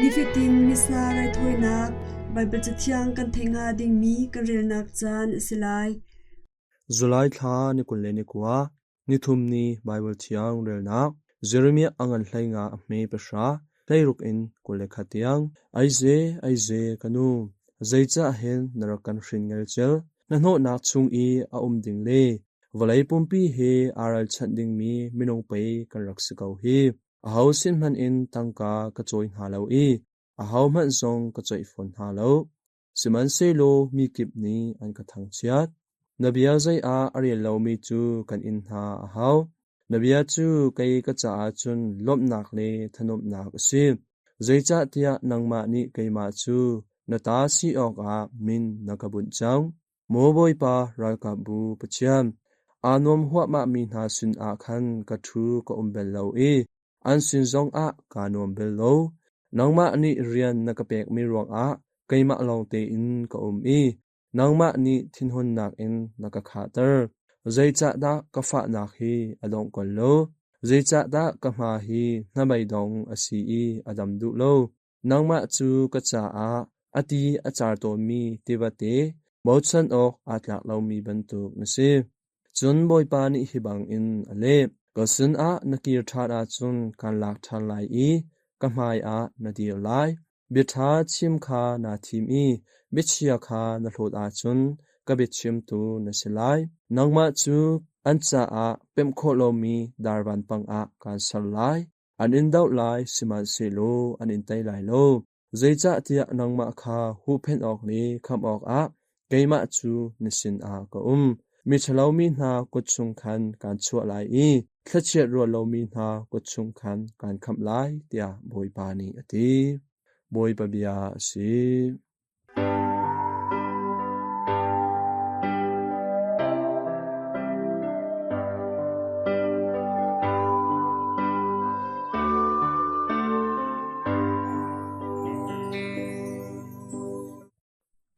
Nifatin Missa raithawinak Baibal Cathiang kan theih hnga dingmi kan relnak caan a si lai. July thla ni 21, nithum ni Baibal Thiang relnak Jeremiah a ngan 15 a hme pahra, 16 in 21 tiang. Aize, aize, ka nu, zeicah hen na rak kan hrin ngelcel? Hnahnawhnak chung i a um ding le vawlei pumpi he aa ralchanh dingmi minung pei kan rak si ko hi. Aho sin hmanh in tangka ka cawi hna lo i ahohmanh zong ka coih fawn hna lo. Sihmanhsehlaw mi kip nih an ka thangchiat. Na bia zei ah a rel lomi cu kan inn hna a hau. Na bia cu kei ka caah cun lawmhnak le thanuamhnak a si. Zeicahtiah nangmah nih keimah cu na ta si awkah min na ka bunh cang. Maw Bawipa ralkapbu Pathian, aa nuam huahmahmi hna sinah khan ka ṭhu ka um bal lo i an sin zongah kaa nuam bal lo. Nangmah nih rian na ka pekmi ruangah keimah lawng tein ka um i nangmah nih thinhunnak in na ka khahter. Zeicahdah ka fahnak hi a dongh ko lo? Zeicahdah ka hma hi hnabeidong a si i a dam duh lo? Nangmah cu ka caah a ti a car tawnmi tivate bochan awk aa tlak lomi bantuk na si. Cun Bawipa nih hi bangin a leh: Ka sinah na kir ṭhan ahcun kaan lak ṭhan lai i ka hmaiah na dir lai. Biaṭha chim kha naa thim i biachia kha na hlawt ahcun ka biachimtu na si lai. Nangmah cu an caah pemh khawh lomi dar vanpang ah kaan ser lai. An in doh lai, sihmanhsehlaw an in tei lai lo. Zeicahtiah nangmah kha huhphenh awk le khamh awkah keimah cu na sinah ka um. Miṭhalo mi hna kut chung khan kaan chuah lai i thlachiat ruat lomi hna kut chung khan kaan khamh lai, tiah Bawipa nih a ti. Bawipa bia a si.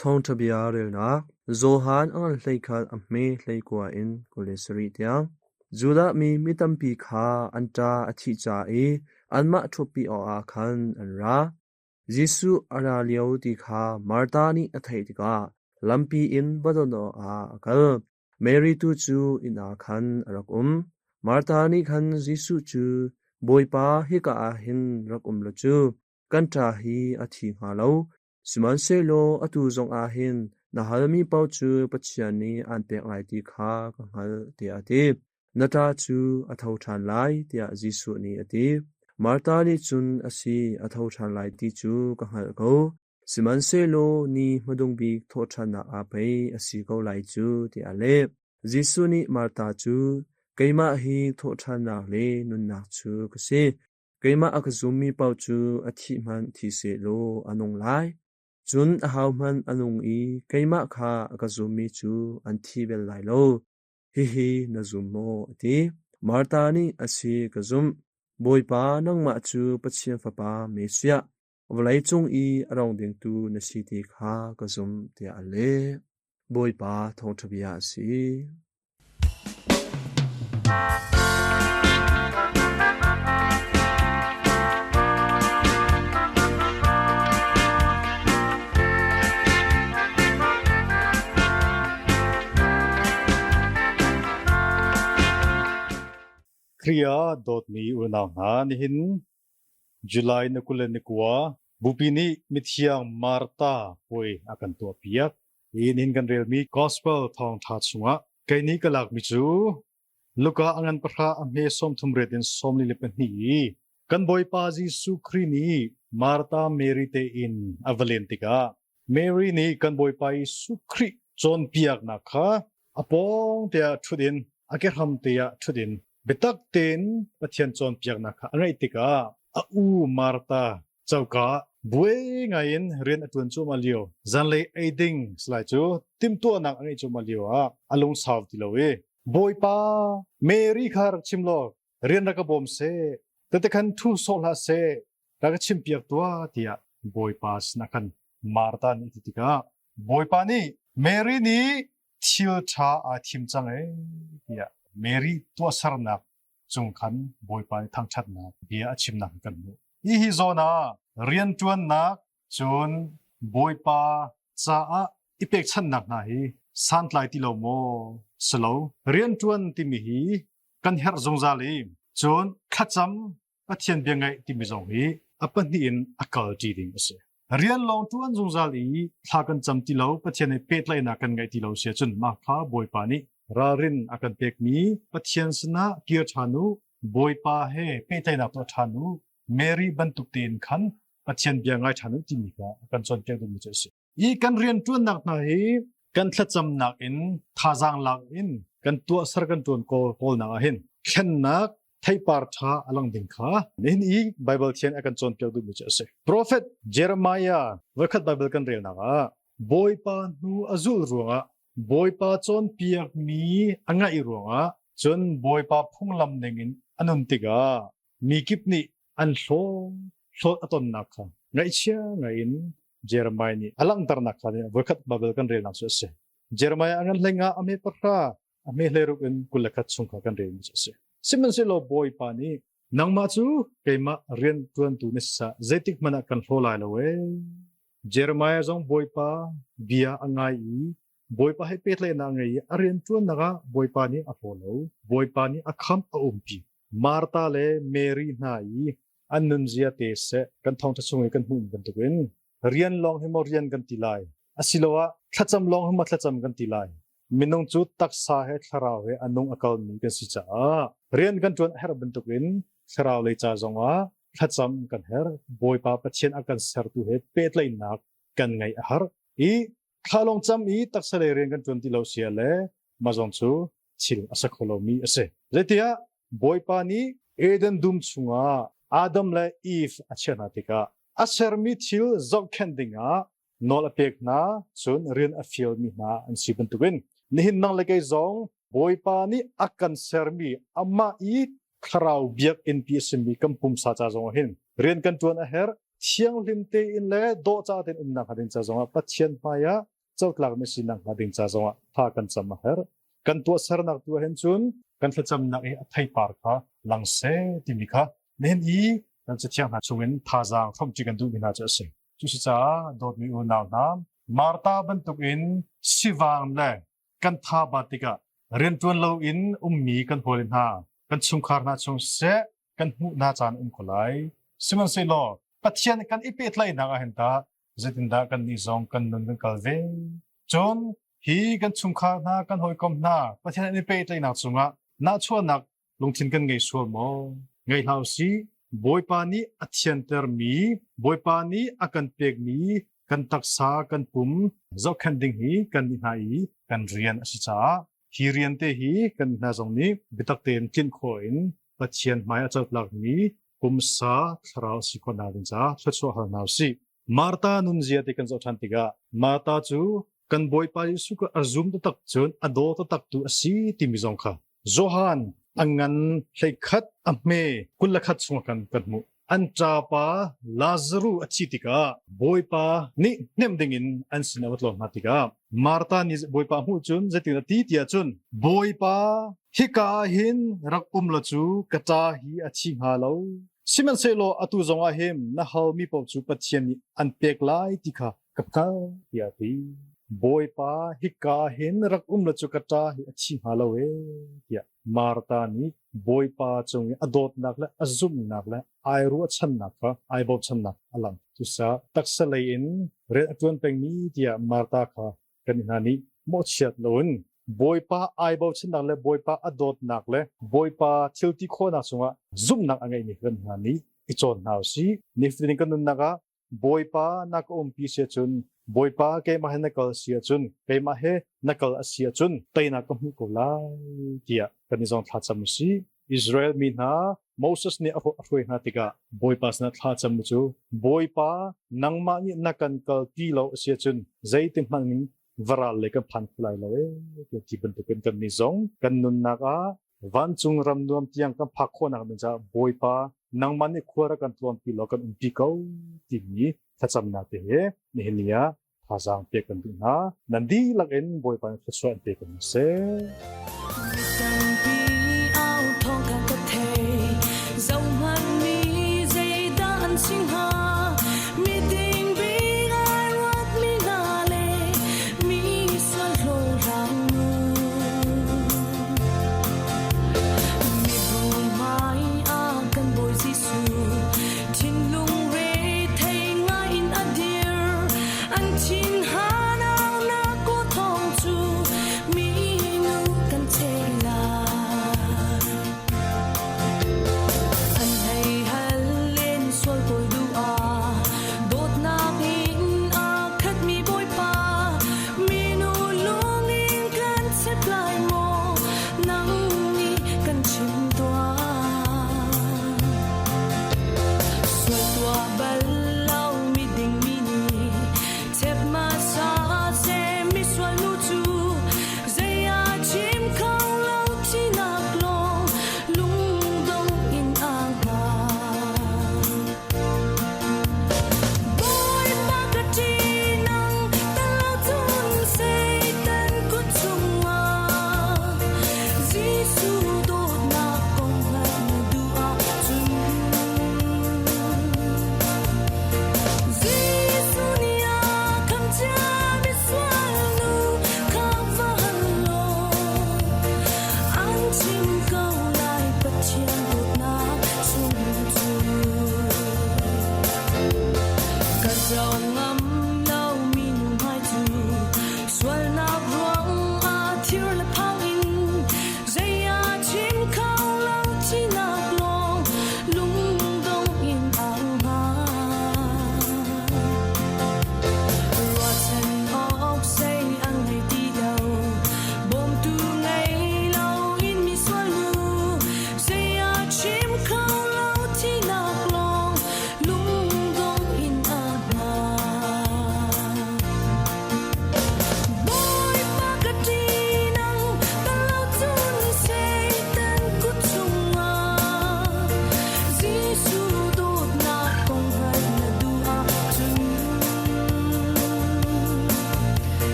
Thawngṭha bia relnak Johan a ngan hleikhat a hme 19 in 27 tiang. Judah mi mi tampi kha an ṭa a thih ca i anmah ṭhutpi awkah khan an ra. Jesuh a ra lio ti kha Martha nih a theih tikah lampi in va don awkah a kal. Mary tu cu inn ah khan a rak um. Martha nih khan Jesuh cu, Bawipa, hika ah hin rak um law cu kan ṭa hi a thi hnga lo. Sihmanhsehlaw atu zongah hin na halmi paoh cu Pathian nih aan pek lai ti kha ka hngalh, tiah a ti. Na ṭa cu a tho ṭhan lai, tiah Jesuh nih a ti. Martha nih cun a si, a tho ṭhan lai ti cu ka hngalh ko. Sihmanhsehlaw ni hmadung bik thawhṭhannak ah pei a si ko lai cu, tiah a leh. Jesuh nih Martha cu, Keimah hi thawhṭhannak le nunnak cu ka si. Keimah a ka zummi paoh cu a thih hmanh thi sehlaw a nung lai. Cun ahohmanh a nung i keimah kha a ka zummi cu an thi bal lai lo. Hihi na zum maw? a ti. Martha nih a si ka zumh. Bawipa nangmah cu Pathian Fapa Messiah, vawleicung i a rong dingtu na si ti kha ka zumh tiah a leh. Bawipa thawngṭha bia a si. Khrih ah dawtmi unau hna, nihin July ni 29 Bupi nih mithiang Martha puai a kan tuahpiak. Hi nihin kan relmi Gospel thawngṭha chungah kei nih ka lakmi cu Luka a ngan pahra a hme 38 in 42 i kan Bawipa Jesuh Khrih nih Martha Mary te inn a va len tikah Mary nih kan Bawipa Jesuh Khrih cawnpiaknak kha a pawng te ah ṭhut in a kehram te ah ṭhut in biatak tein Pathian cawnpiaknak kha a ngaih tikah a u Martha coka ah buai ngai in rian a ṭuan cuahmah lio zanlei ei ding salai cu timhtuahnak a ngeih cuahmah lio ah a lungsau ti lo i Bawipa Mary kha rak chim law rian rak ka bawm seh tete khan ṭhu sawh hlah seh rak ka chimpiak tuah tiah Bawipa sinah khan Martha nih a ti tikah Bawipa nih Mary nih thil ṭha aa thim cang ee tiah Mary tuahsernak cung khan Bawipa nih thangṭhatnak bia a chimnak kan hmuh. Hi hi zawn ah rianṭuannak cun Bawipa caah i pekchanhnak hna hi santlai ti lo maw? Si lo. Rianṭuan timi hi kan herh zungzal i cun thlacam Pathian bia ngaih timi zong hi a pahnih in a kalṭi ding a si. Rian lawng ṭuan zungzal i thla kan cam ti lo, Pathian he pehtlaihnak kan ngeih ti lo si ahcun mah kha Bawipa nih ralrin a kan pekmi Pathian sinah kir ṭhan u, Bawipa he pehtlaihnak tuah ṭhan u, Mary bantuk tein khan Pathian bia ngai ṭhan u timi kha a kan cawnpiak duhmi cu a si. Hi kan rianṭuannak hna hi kan thlacamnak in thazaang lak in kan tuahser kan ṭuan kawlnak ah hin thlennak theipar ṭha a lang ding kha nihin i Bible thiang a kan cawnpiak duhmi cu a si. Prophet Jeremiah voikhat Bible kan relnak ah Bawipa hnu a zulh ruangah Bawipa cawnpiakmi a ngaih ruangah cun Bawipa phunglam ningin a nun tikah mi kip nih an hlawt hlawt a tonnak kha ngaihchia ngaiin Jeremiah nih a langhternak kha voikhat Bible kan relnak cu a si. Jeremiah a ngan hleng ah a me pahra a me hleiruk in 21 chung kha kan relmi cu a si. Sihmanhsehlaw Bawipa nih nangmah cu keimah rian ṭuantu na si caah zeitik hmanh ah kan hlaw lai lo ee. Jeremiah zong Bawipa bia a ngai i Bawipa he pehtlaihnak a ngei i a rian ṭuannak ah Bawipa nih a hlaw lo. Bawipa nih a khamh a umpi. Martha le Mary hna i an nunzia te seh kan thawngṭha chung i kan hmuh bantukin rian lawng hi maw rian kan ti lai asiloah thlacam lawng hi maw thlacam kan ti lai minung cu taksa he thlarau he a nung a kalmi kan si caah rian kan ṭuan a herh bantukin thlarau lei ca zongah thlacam kan herh Bawipa Pathian a kan sertu he pehtlaihnak kan ngeih a har i thla lawng cam i taksa lei rian kan ṭuan ti lo sia le mah zong cu thil a sa kho lomi a si. Zeitiah Bawipa nih Eden dum chungah Adam le Eve a chiah hna tikah a sermi thil zohkhenh dingah nawl a pek hna cun rian a fialmi hna an si bantukin nihin nang le kei zong Bawipa nih a kan sermi amah i thlarau biakinn pi a simi kan pumsa ca zong ah hin rian kan ṭuan a herh thianghlim tein le dawhcah tein umnak hnga ding ca zongah Pathian hmaiah cotlakmi sinak hnga ding ca zongah tha kan cam a herh. Kan tuahsernak tu ahhin cun kan thlacamnak i a theipar kha lang seh timi kha nihin i kan cathiang hna chungin thazaang hrawmṭi kan duhmi hna cu a si. Cucaah dawtmi unau hna, Martha bantukin sivang le kan tha bat tikah rianṭuan loin ummi kan hawi hna, kan chungkhar hna chung siseh, kan hmuh hna caan um ko lai. Sihmanhsehlaw Pathian kan i pehtlaihnak ah hin tah zeitindah kannih zong kan nun kan kal ve? Cun hi kan chungkhar hna, kan hawikom hna Pathian an i pehtlaihnak cungah nahchuahnak lungthin kan ngei sual maw? Ngei hlah usih. Bawipa nih a thiantermi, Bawipa nih a kan pekmi kan taksa, kan pum zohkhenh ding hi kan nih hna i kan rian a si caah hi rian te hi kan hna zong nih biatak tein tlinh khawh in Pathian hmai a cotlakmi pumsa thlarau si khawh nak ding caah thluachuah hal hna usih. Martha nunzia te kan zoh ṭhan tikah Martha cu kan Bawipa Jesuh kha a zum taktak cun a daw taktak tu a si timi zong kha Johan a ngan 11 a hme 21 chung kan kan hmuh. An ṭapa Lazaruh a thih tikah Bawipa nih hnemh dingin an sin a va tlawn hna tikah Martha nih Bawipa hmuh cun zeitin a ti tiah cun Bawipa hika ah hin rak um law cu ka ṭa hi a thi hnga lo. Sihmanhsehlaw atu zongah hin na halmi paoh cu Pathian nih an pek lai ti kha ka hngalh tiah a ti. Bawipa hika ah hin rak um law cu ka ṭa hi a thi hnga lo ee tiah Martha nih Bawipa cung i a dawtnak le a zumhnak le ai ruahchannak kha ai bochannak a lang. Cucaah taksa lei in rian a ṭuan pengmi tiah Martha kha kan hna nih mawhchiat loin Bawipa ai bochannak le Bawipa a dawtnak le Bawipa thil ti khawhnak cungah zumhnak a ngeihmi kan hna nih i cawn hna u sih. Nifatin kan nunnak ah Bawipa na ka umpi si ahcun Bawipa keimah he na kal si ahcun keimah he na kal a si ahcun teinak ka hmuh ko lai tiah kan i zong thlacam u sih. Israel mi hna Moses nih a hruai hna tikah Bawipa sinah thlacam cu Bawipa nangmah nih na kan kalpi lo a si ahcun zeitin hmanh in varal lei kan phan kho lai lo ee ti bantukin kan nih zong kan nunnak ah vancung ram nuam tiang kan phak khawhnak ding caah Bawipa nangmah nih khua rak kan tlawnpi law kan umpi ko timi thlacamnak te he nihin ni ah thazaang pek kan duh hna. Nan dihlak in Bawipa nih thluachuah in pe ko hna seh. Tampi au thawng ka thei zohhmanh mi zeidah an.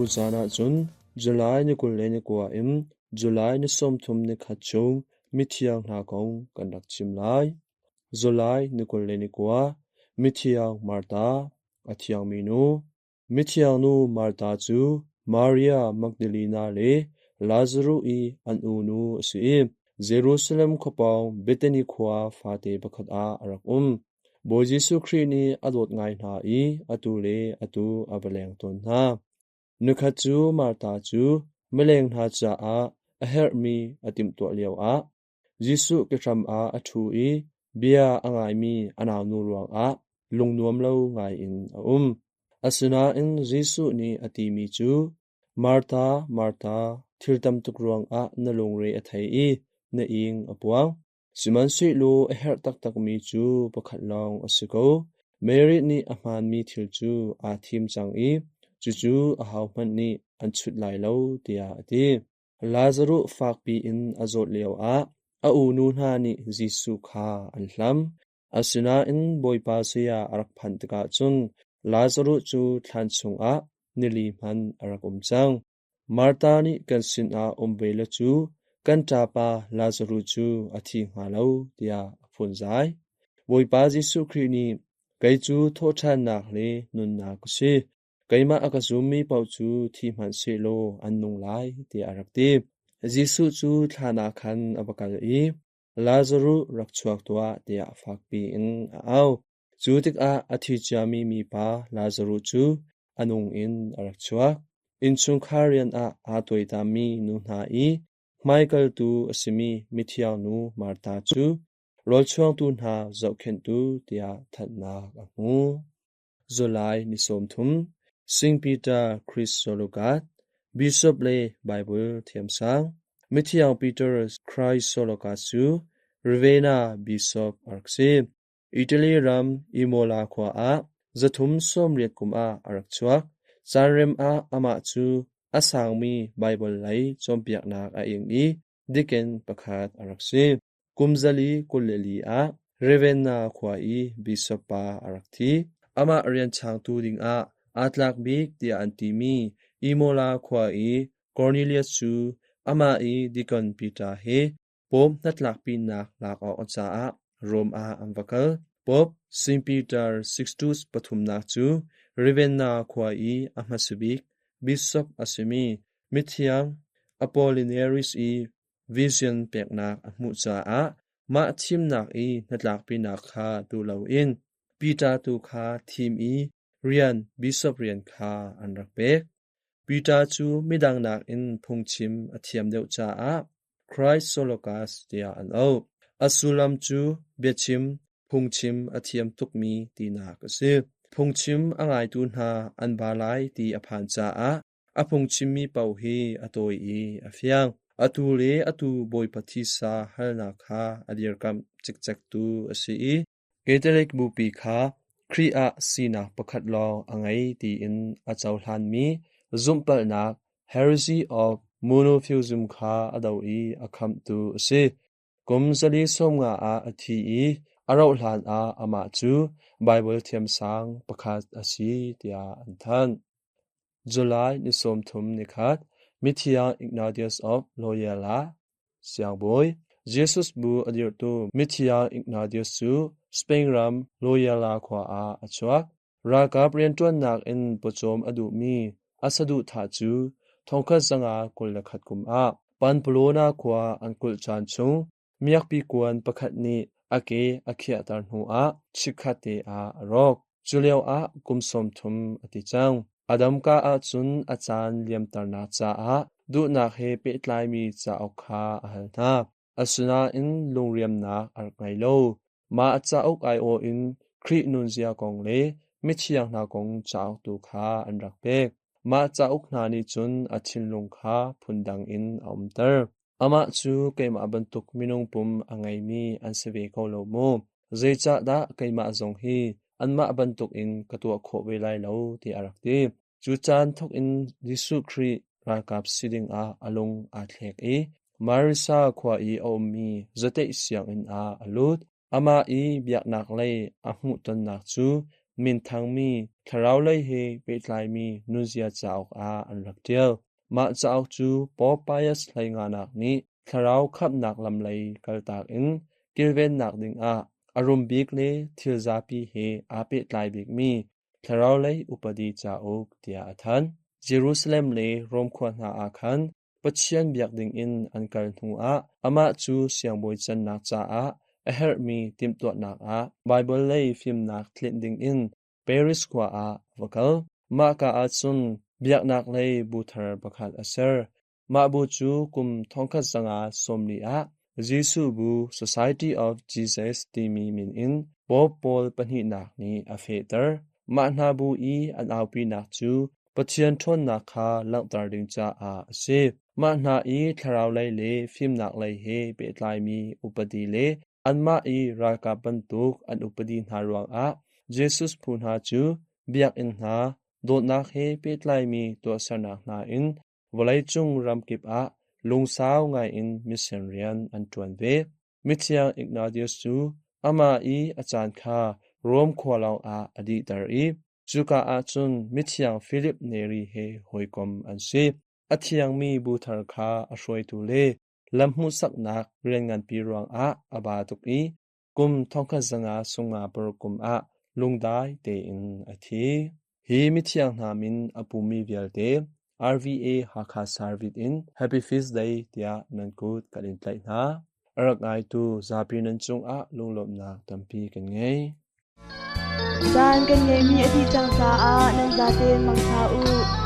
Tuzaan ahcun July ni 29 in July ni 31 chung mithiang hna kong kan rak chim lai. July ni 29, Mithiang Martha, a thiangmi nu. Mithiang nu Martha cu Maria Magdalena le Lazaruh i an unu a si i Jerusalem khuapawng Bethany khua fate pakhat ah a rak um. Bawi Jesuh Khrih nih a dawt ngai hna i atu le atu a va leng tawn hna. Nikhat cu Martha cu mileng hna caah a herhmi a timhtuah lioah Jesuh kehram ah a ṭhu i bia a ngaimi a naunu ruangah lungnuam lo ngaiin a um. Asinain Jesuh nih a timi cu, Martha, Martha, thil tam tuk ruangah na lungre a thei i na ing a puang. Sihmanhsehlaw a herh taktakmi cu pakhat lawng a si ko. Mary nih a hmaanmi thil cu aa thim cang i cucu ahohmanh nih an chut lai lo tiah a ti. Lazaruh fakpi in a zawt lioah a unu hna nih Jesuh kha an hlam. Asinain Bawipa saya a rak phanh tikah cun Lazaruh cu thlan chungah nili hmanh a rak um cang. Martha nih kan sinah um ve lo cu kan ṭapa Lazaruh cu a thi hnga lo tiah a phunzai. Bawipa Jesuh Khrih nih kei cu thawhṭhannak le nunnak ka si. Keimah a ka zummi paoh cu thi hmanh sehlaw an nung lai tiah a rak ti. Jesuh cu thlan ah khan a va kal i Lazaruh rak chuak tuah tiah fakpi in a au. Cu tikah a thi ciami mipa Lazaruh cu a nung in a rak chuak. Innchungkhar rian ah aa tuaitammi nu hna i hmaikaltu a simi mithiang nu Martha cu rawlchuangtu hna zohkhenhtu tiah thanhnak a hmu. July ni 30, St. Peter Chrysologat, Bishop le Baibal thiamsang, Mithiang Peter Chrysologas cu Ravenna Bishop a rak si. Italy ram Imola khua ah 380 kum ah a rak chuak. Caanrem ah amah cu a sangmi Baibal lei cawnpiaknak a ing i deacon pakhat a rak si. Kum 424 ah Ravenna khua i bishop pa a rak thi. Amah rian changtu dingah aa tlak bik tiah an timi Imola khua i Cornelius cu amah i deacon Peter he Pope hnatlakpinak lak awk caah Rome ah an va kal. Pope St. Peter Sixtus pathumnak cu Ravenna khua i a hmasabik bishop a simi mithiang Apollinaris i vision peknak a hmuh caah mah thimnak i hnatlakpinak kha duh loin Peter tu kha thim i rian bishop rian kha an rak pek. Peter cu midang nakin phungchim a thiam deuh caah Chrysologus tiah an auh. A sullam cu biachim, phungchim a thiam tukmi tinak a si. Phungchim a ngaitu hna an ba lai ti a phan caah a phungchimmi paoh hi a tawi i a fiang. Atu le atu Bawipa thisa halnak kha a dirkamh cikcektu a si i Catholic Bupi kha Khrih ah sinak pakhat lawng a ngei tiin a cohlanmi zumhpalhnak heresy of monotheism kha a doh i a khamhtu a si. Kum 450 ah a thi i a rauhhlan ah amah cu Baibal thiamsang pakhat a si tiah an thanh. July ni 31, Mithiang Ignatius of Loyola Siangbawi Jesus bu a dirhtu mithiang Ignatius cu Spain ram Loyola khua ah a chuak. Ralkap rianṭuannak in pawcawm a duhmi a saduhthah cu 1521 kum ah Pamplona khua an kulh caan chung miakpi kuan pakhat nih a ke a khiahter hnuah chikkhatte ah a rawk. Cu lioah kum 30 a ti cang. A damka ahcun a caan liamternak caah duhnak he pehtlaimi cauk kha a hal hna. Asinain lungriamnak a rak ngei lo. Mah cauk aiawh in Khrih nunzia kong le mithiang hna kong cauk tu kha an rak pek. Mah cauk hna nih cun a thinlung kha phundang in a umter. Amah cu keimah bantuk minung pum a ngeimi an si ve ko lo maw? Zeicahdah keimah zong hi anmah bantukin ka tuah khawh ve lai lo tiah a rak ti. Cu caan thawk in Jesuh Khrih ralkap si dingah a lung aa thlek i Marisa khua i a ummi zateih sianginn ah a lut. Amah i biaknak lei a hmuhtonnak cu minthangmi thlaraulei he pehtlaimi nunzia cauk ah an rak ṭial. Mah cauk cu Pope Pius hleinganak nih thlarau khamhnak lam lei kaltak in kilvennak dingah a rum bik le thil zapi he aa pehtlai bikmi thlaraulei upadi cauk tiah a thanh. Jerusalem le Rom khua hna ah khan Pathian biak dingin an kal hnuah amah cu siangbawi cannak caah a herhmi timhtuahnak ah Baibal lei fimnak tlinh dingin Paris khua ah a va kal. Mahka ah cun biaknak lei bu thar pakhat a ser. Mah bu cu kum 1540 ah Jesuh Bu Society of Jesus timi min in Pope Paul pahnihnak nih a fehter. Mah hna bu i an aupinak cu Pathian ṭhawnnak kha langhter ding caah a si. Mah hna i thlaraulei le fimnak lei he pehtlaimi upadi le anmah i ralkap bantuk an upadi hna ruangah Jesus phu hna cu biakinn hna, dawtnak he pehtlaimi tuahsernak hna in vawleicung ramkip ah lungsau ngaiin mission rian an ṭuan ve. Mithiang Ignatius cu amah i a caan kha Rom khua lawngah a dihter i Cuka ah cun mithiang Philip Neri he hawikom an si. A thiangmi bu thar kha a hruaitu le lam hmuhsaknak rian nganpi ruangah a ba tuk i kum 1956 kum ah lungdai tein a thi. Hi mithiang hna min a pumi vialte RVA Hakha Service in Happy Feast Day tiah nan kut kan in tlaih hna. A rak ngaitu zapi nan cungah lunglawmhnak tampi kan ngei. Caan kan ngeihmi a dih cang caah nan zaten mangṭha u.